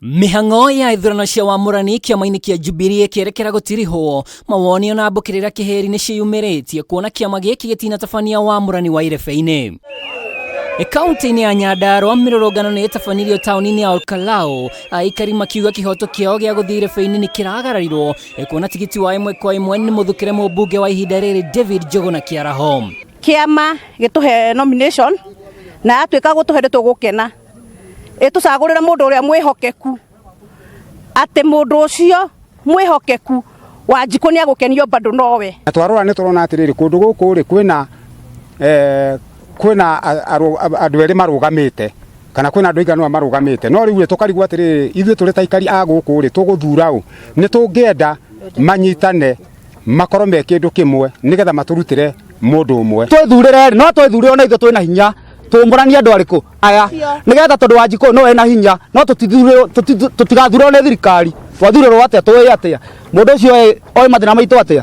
Mĩhang'o ya ithurano cia wamũrani kĩama-inĩ kĩa Jubilee ĩkĩerekera gũtirihwo, mawoni ona mbũkĩrĩra kĩhĩri nĩ ciĩyumĩrĩtie kuona kĩama gĩkĩ gĩtinatabania wamũrani wa irebe-inĩ. Kaunti-inĩ ya Nyandarua mĩrũrũngano nĩ ĩtabanirio taũni-inĩ ya Olkalau, aikari makiuga kĩhoto kĩao gĩa gũthiĩ irebe-inĩ nĩ kĩragararirwo kuona tigiti wa ĩmwe kwa ĩmwe nĩ mũthukĩre mũmbunge wa ihinda rĩrĩ David Njũgũna Kĩaraho. Kĩama gĩtũhe nomination na yatuĩka gũtũhe nĩ tũgũkena. Ĩtũcagũrĩre mũndũ ũrĩa mwĩhokeku, atĩ mũndũ ũcio mwĩhokeku Wanjikũ nĩ agũkenio bado nowe. Na twarora nĩ tũrona atĩrĩrĩ, kũndũ gũkũ rĩ kwĩna eh, kwĩna andũ erĩ marũgamĩte kana kwĩna andũ aigana ũna marũgamĩte, no rĩu rĩ tũkarigwo atĩrĩrĩ, ithuĩ tũrĩ ta aikari a gũkũ rĩ tũgũthura ũ? Nĩ tũngĩenda manyitane makorwo me kĩndũ kĩmwe nĩgetha matũrutĩre mũndũ ũmwe. Twĩthurĩre no twĩthurĩre ona ithuĩ twĩna hinya tũmũranie andũ arĩkũ aya nĩgetha tondũ Wanjikũ no ena hinya no tũtigathurĩrwo nĩ thirikari. Twathurĩrwo atĩa? Tũĩ atĩa mũndũ ũcio oĩ mathĩna maitũ atĩa?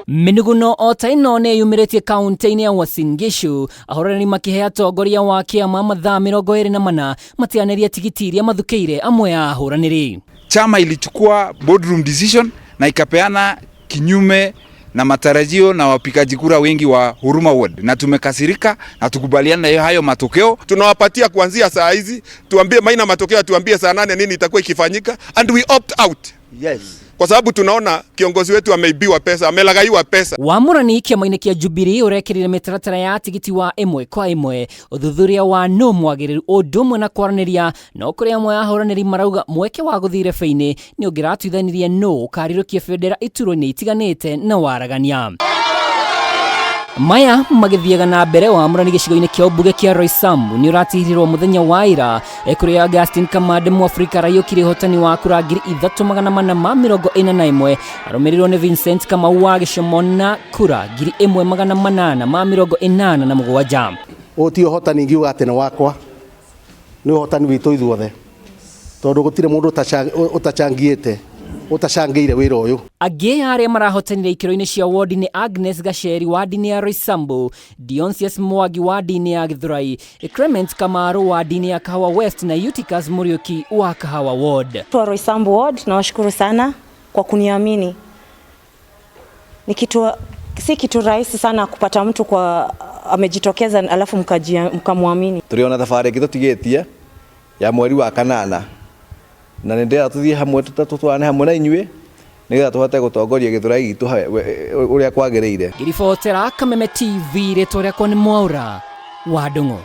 Mĩnuguno o ta ĩno nĩ yumĩrĩtie kaunti-inĩ ya Uasin Gishu, ahũranĩri makĩhe atongoria wa kĩama mathaa 24 mateanĩrie tigiti iria mathukĩire amwe a ahũranĩri. Chama ilichukua boardroom decision na ikapeana kinyume na matarajio na wapigaji kura wengi wa Huruma Ward, na tumekasirika na tukubaliana na hayo matokeo. Tunawapatia kuanzia saa hizi, tuambie maina matokeo, tuambie saa 8 nini itakuwa ikifanyika, and we opt out. Yes. Kwa sababu tunaona kiongozi wetu ameibiwa pesa, amelaghaiwa pesa. Wamũrani kĩama-inĩ kĩa Jubilee ũrekĩrire mĩtaratara ya tigiti wa ĩmwe kwa ĩmwe, ũthuthuria wa nũ mwagĩrĩru ũndũ ũmwe na kwaranĩria, no kũrĩ amwe a ahũranĩri marauga mweke wa gũthiĩ irebe-inĩ nĩ ũngĩratuithanirie nũ ũkarirũkia bendera iturwa-inĩ itiganĩte na waragania. Maya magĩthiaga na mbere, wamũrani gĩcigo-inĩ kĩa ũmbunge kĩa Roysambu nĩ ũratihirirwo mũthenya wa ira kũrĩa Augustine Kamande Mũafrika araiyũkirie ũhotani wa kura 3441, arũmĩrĩirwo nĩ Vincent Kamau wa Gĩcomo na kura 1887. Ũyũ ti ũhotani ingiuga atĩ nĩ wakwa, nĩ ũhotani witũ ithuothe, tondũ gũtirĩ mũndũ ũtacangĩte, ũtacangĩire wĩra ũyũ. Angĩ arĩa marahotanire ikĩro-inĩ cia wodi nĩ Agnes Gacheri wadi-inĩ ya Roysambu, Dionsius Mwangi wadi-inĩ ya Githurai, Clement Kamaru wadi-inĩ ya Kahawa West na Eutychus Muriuki wa Kahawa Ward. Wa Roysambu Ward, nawashukuru sana kwa kuniamini. Ni kitu, si kitu rahisi sana kupata mtu kwa amejitokeza alafu mkamwamini. Tũrĩ ona thabarĩ ĩngĩ tũtigĩtie ya mweri wa kanana, na nĩ ndĩrenda tũthiĩ hamwe, tũtwarane hamwe na inyuĩ nĩgetha tũhote gũtongoria Gĩthũrai gitũ ũrĩa kwagĩrĩire. Ngĩribotera Kameme TV, rĩtwa rĩakwa nĩ Mwaura wa Ndung'u.